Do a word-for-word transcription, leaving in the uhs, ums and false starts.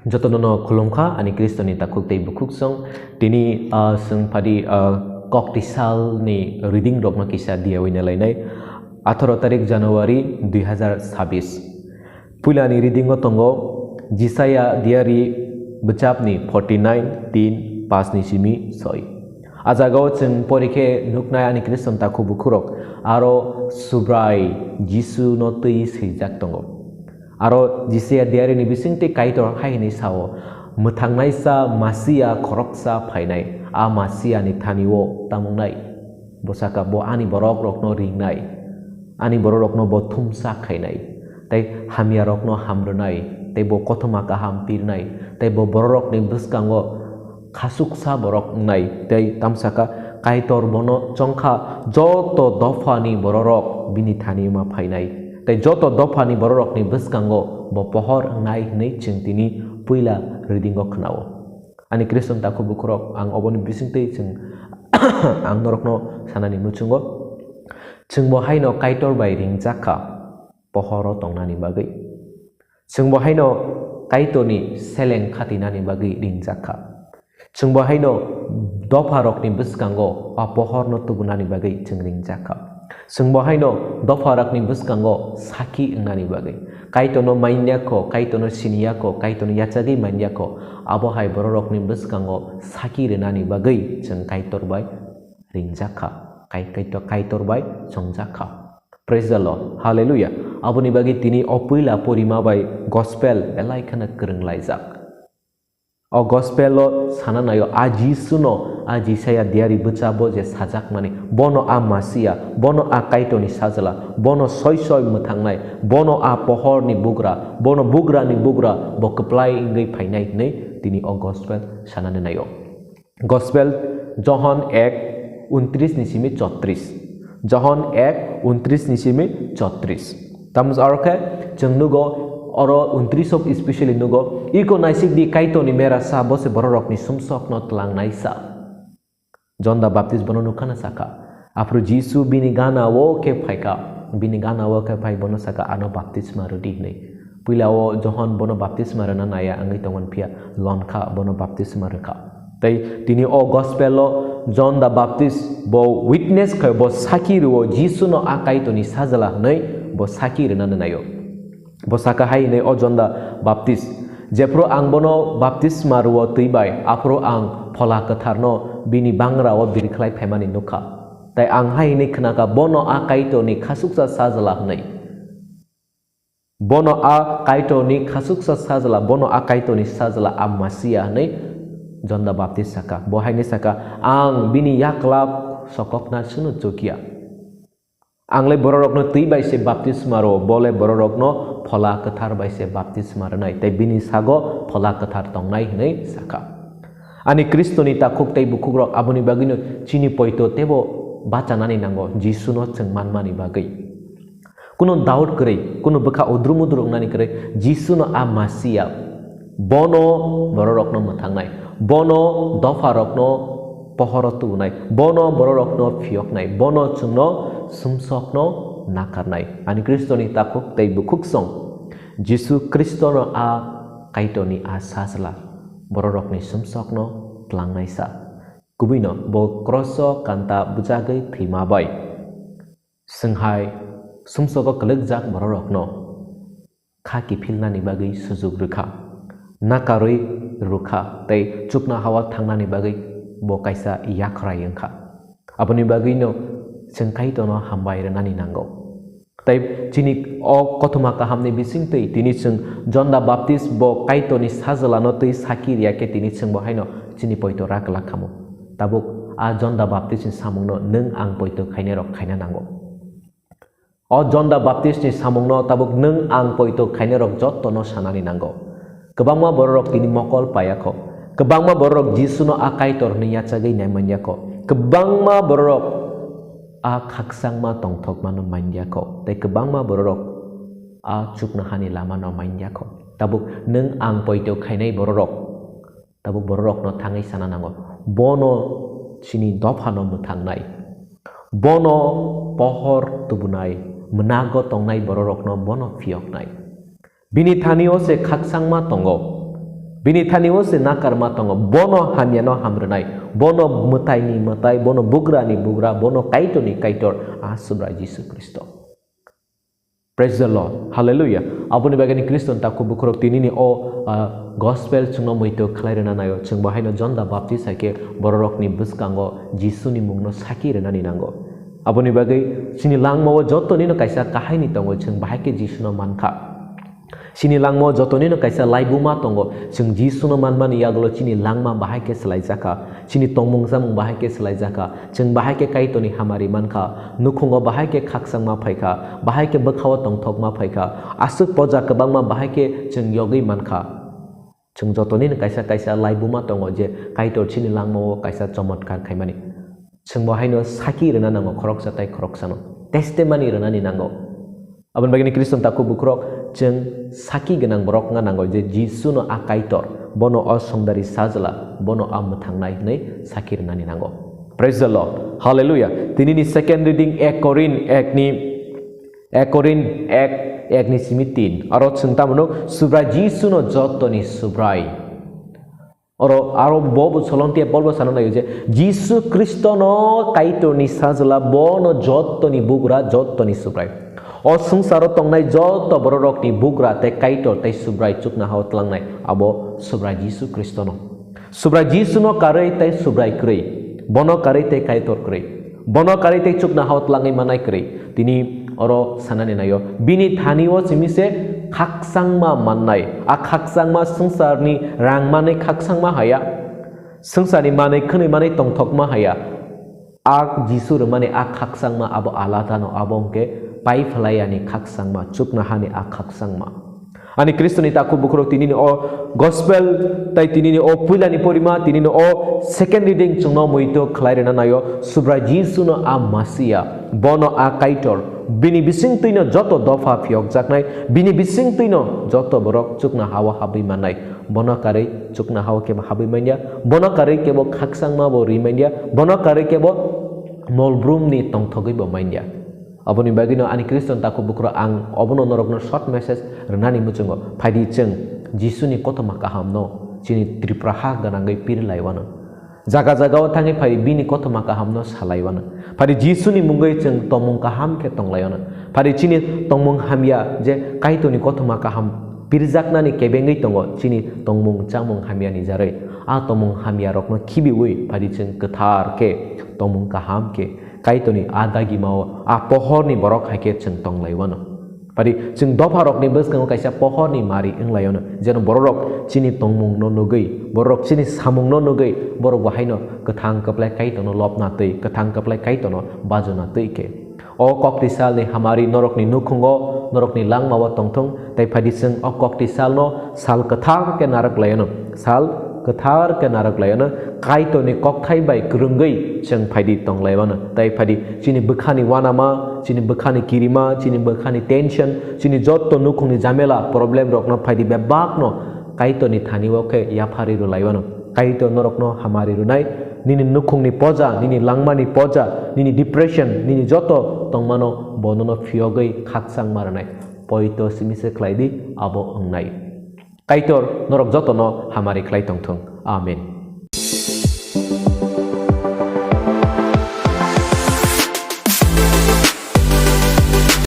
Jotono no khulumkha ani Khristoni takhuk tei bukhuksong. Tini, ah, chwng phadi, ah, Koktisalni reading rokno kisa diyawi nalainai. Atharo tarik January dui hazar sabis. Puilani reading o tongo Jisaya diary bwchapni forty nine, tin, paanch ni simi soi. A jagao chwng porikhe nuknai ani Khristan takhuk bukhurok aro Subrai Jisuno twi swijak tongo. Aro Jisaya diary ni bisingtwi Kaitor hai hwnwi sao, "Mwthangnaisa Masia khoroksa phainai, a Masiani thani-o tamungnai. Bo saka, bo ani borok rokno ringnai, ani borok rokno bo thumsa khainai, tei hamya rokno hamrwnai, tei bo kothoma kaham pirnai, tei bo borok rokni bwskango khasuksa borok wngnai." Tei tamsaka, Kaitor bono chongkha, joto dophani bororok bini thani ma phainai, tei joto dophani bororokni bwskango bo pohor wngnai hwnwi chwng tini puila reading o khwnao. Ani Khristan takhuk bukhurok, ang oboni bisingtwi chwng ang norokno sanani muchungo, chwngbo haino Kaitor bai ringjak kha, pohoro tongnani bagwi. Chwngbo haino Kaitorni seleng khatinani bagwi ringjak kha. Chwngbo haino dopharokni bwskango a pohorno tubunani bagwi chwng ringjak kha. Chwngbo haino dopharokni bwskango sakhi wngnani bagwi. Kaitorno manya kho, Kaitorno siniya kho, Kaitorno yachagwi manya kho, abo hai bororokni bwskango sakhi rwnani bagwi chwng Kaitor bai ringjak kha, Kai-, Kaitor, Kaitor bai chongjak kha. Praise the Lord. Hallelujah. Aboni bagwi tini o puila porima bai gospel belai kheno kwrwng laijak. O gospel o sana naio, a Jisuno, a Jisaya diary bwchabo je sajakmani, bono a Masia, bono a Kaitorni sajla, bono soi soi mwthangnai, bono a pohorni bugra, bono bugrani bugra, bo kwplai wngwi phainai hwnwi tini o gospel sanani naio. Gospel Johon ek, untris ni simi chotris. Johon ek, untris ni simi chotris. Tamo aro khe chwng nugo, oro untris o specially nugo, "Iko naisik di, Kaitorni mera sa, bo se bororokni sumsokno tlangnai sa." John the Baptist bono nukha na sakha. Aphuru Jisu bini gana o khe phaikha, bini gana o khe phai bono sakha, "Ano baptisma rwdi," hwnwi. Puila o Johon bono baptisma rwna naya wngwi tongmani, phiya lonkha, bono baptisma rwkha. Tei tini o gospel o John the Baptist bo witness khai, bo sakhi rwo, Jisuno a Kaitorni sajla hwnwi bo sakhi rwnani naio. Bo sakha hai hwnwi o John the Baptist, "Jephru ang bono baptisma rwo twi bai, aphuru ang Phola Kwtharno bini bangra o birkhlai phaimani nukha. Tai ang hai hwnwi khnakha, bono a Kaitorni khasuksa sajla hwnwi." Bono a Kaitorni khasuksa sajla, bono a Kaitorni sajla, a Masia hwnwi John the Baptist saka. Bo haino saka, "Ang bini yakla sokokna sunu chukya. Ang le bororokno twi bai se baptisma rwo, bo le bororokno Phola Kwthar bai se baptisma rwnai, tei bini sago Phola Kwthar tongnai," hwnwi saka. Ani Khristoni takhuk tei bukhukrok, aboni bagwino chini poito teibo bachanani nango, Jisuno chwng manmani bagwi. Kuno doubt kwrwi, kuno bwkha udrum udrum wngnani kwrwi, Jisuno a Masia, bono bororokno mwthangnai, bono dopharokno pohoro tubunai, bono bororokno phiyoknai, bono chwngno sumsokno nakarnai. Ani Khristoni takhuk tei bukhuksong, Jisu Khristono a Kaitorni a sajla, bororokni sumsokno tlangnaisa. Kubuino bo kroso kanta bujagwi thwima bai. Swnghai sumsogo kwlwkjak bororokno kha kiphilnani bagwi sujuk rwkha, nakarwi rwkha tei chuknohao thangnani bagwi bo kaisa yakhrai wngkha. Aboni bagwino chwng Kaitorno hambai rwnani nango. Tei chini o kothoma kahamni bisingtwi tini chwng John the Baptist bo Kaitorni sajlano twi sakhi riya khe tini chwngbo haino chini poito rak lak khamu. Tabuk a John the Baptistni samungno nwng ang poito khainai rok khaina nango. O John the Baptistni samungno tabuk nwng ang poito khainai rok jottono sanani nango. Kwbangma bororok tini mokol paiya kho. Kwbangma bororok Jisuno a Kaitor hwnwi yachagwi nai manya kho. Kwbangma bororok a khakchangma tongthokmano manya kho. Tei kwbangma bororok a chuknohani lamano manya kho. Tabuk nwng ang poito khainai bororok, tabuk bororokno thangwi sana nango. Bono chini dophano mwthangnai. Bono pohor tubunai, mwnago tongnai bororokno bono phiyoknai. Bini thani-o se khakchangma tongo. Bini thani o se nakarma tongo, bono hamyano hamrwnai, bono mwtaini mwtai, bono bugrani bugra, bono kaitorni kaitor, a Subrai Jisu Khristo. Praise the Lord. Hallelujah. Aboni bagwi ni Khristo ni takhuk bukhurok tinini o, ah, gospel chwngno muitu khlai rwna naio. Chwng bo haino Jon da Baptist hai khe bororokni bwskango Jisuni mungno saki rwnani nango. Aboni bagwi chini langmao jotonino kaisa kahaini tongo, chwng bahai khe Jisuno mankha. Chini langmao jotonino kaisa laibuma tongo, chwng Jisuno manmani yagulo chini langma bahai khe swlaijakha. Chini tongmung chamung bahai khe swlaijakha, chwng bahai khe Kaitorni hamari mankha, nukhungo bahai khe khakchangma phaikha, bahai khe bwkhao tongthokma phaikha, aswk poja kwbangma bahai khe chwng yogwi mankha. Chwng jotonino kaisa kaisa laibuma tongo je Kaitor chini langmao kaisa chomotkar khaimani. Chwng bo haino saki rwna nango khoroksa tei khoroksano, testimony rwnani nango. Aboni bagwi ni Khristo ni takhuk bukhurok chwng saki gwnang borok wngna nango je Jisuno a Kaitor, bono o Songdari Sajla, bono a mwthangnai hwnwi saki rwnani nango. Praise the Lord. Hallelujah. Tinini second reading ek Korin ek ni, ek Korin ek, ek ni simi tin. Aro chwng tamo nuk, Subrai Jisuno jotoni Subrai. Oro aro bo, bo Solomon Paul bo sana naio je Jisu Khristono Kaitorni Sajla, bono jottoni bugra, jottoni Subrai. O swngcharo tongnai joto bororokni bugra tei Kaitor tei Subrai chuknohao tlangnai abo Subrai Jisu Khristono. Subrai Jisuno karwi tei Subrai kwrwi, bono karwi tei Kaitor kwrwi. Bono karwi tei chuknohao tlangwi manai kwrwi. Tini oro sanani naio. Bini thani o simi se khakchangma mannai. A khakchangma swngcharni rang manwi khakchangma haya. Swngcharni manwi khwnwi manwi tongthokma haya. A Jisu rwmani a khakchangma abo alada no, abo hwnkhe pai phlaiyani khakchangma, chuknohani a khakchangma. Ani Khristoni takhuk bukhurok tinini o gospel tai tinini o puilani porima, tinini o second reading chwngno muitu khlai rwna naio, Subrai Jisuno a Masia, bono a Kaitor, bini bisingtwino joto dopha phiyokjaknai, bini bisingtwino joto borok chuknohao habwi mannai, bono karwi chuknohao kebo habwi manya, bono karwi kebo khakchangma bo rwi manya, bono karwi kebo molbrumni tongthogwi bo manya. Aboni bagwino ani Khristo ni takhuk bukhurok ang obono norokno short message rwnani muchungo. Phaidi chwng Jisuni kothoma kahamno chini Tripura ha gwnangwi piri laiwano. Jaga jagao thangwi phaidi bini kothoma kahamno salaiwano. Phaidi Jisuni mungwi chwng tongmung kaham khe tonglaiono. Phaidi chini tongmung hamya je Kaitorni kothoma kaham pirjaknani kebengwi tongo chini tongmung chamung hamyani jarwi. A tongmung hamyarokno khibiwi phaidi chwng kwthar khe tongmung kaham khe Kaitorni a dagimao a pohorni borok hai khe chwng tonglaiwano. Phaidi chwng dopharokni bwskango kaisa pohorni mari wnglaiono, jeno bororok chini tongmungno nugwi, bororok chini samungno nugwi, borok bo haino kwthang kwplai Kaitorno lobna twi, kwthang kwplai Kaitorno bajona twi khe. O kokti salni hamari norokni nukhungo, norokni langmao tongthung, tei phaidi chwng o kokti salno sal kwthar khe narwk laiono. Sal kwthar khe narwk laiono, Kaitorni kokthai bai kwrwngwi chwng phaidi tonglaimano. Tai phaidi chini bwkhani uanama, chini bwkhani kirima, chini bwkhani tension, chini jotto nukhungni jamela, problem rokno phaidi bebakno Kaitorni thani o khe yapharwi rwlaiwano. Kaitor norokno hamari rwnai, nini nukhungni poja, nini langmani poja, nini depression, nini joto tongmano bonono phiyogwi khakchangma rwnai. Poito simi se khlai di, abo wngnai. Kaitor norok jotono hamari khlai tongthung. Amen.